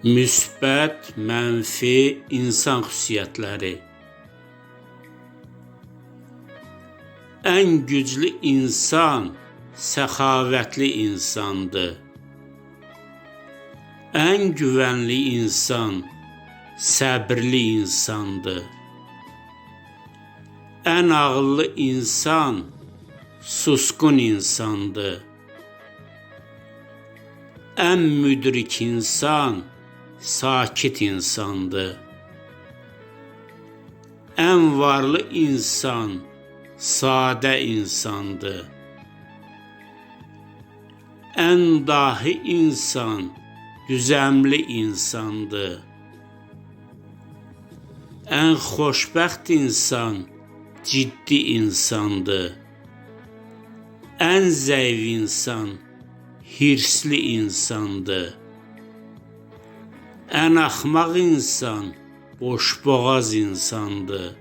Müsbət, mənfi insan xüsusiyyətləri. Ən güclü insan səxavətli insandır. Ən güvənli insan səbirli insandır. Ən ağıllı insan susqun insandır. Ən müdrik insan sakit insandır. Ən varlı insan sadə insandır. Ən dahi insan düzəmli insandır. Ən xoşbəxt insan ciddi insandır. Ən zəif insan hirsli insandır. Ən axmaq insan boşboğaz insandır.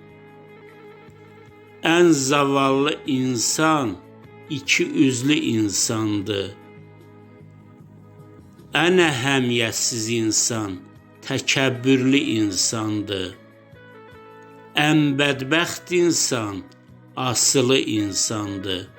Ən zavallı insan iki üzlü insandır. Ən əhəmiyyətsiz insan təkəbbürlü insandır. Ən bədbəxt insan asılı insandır.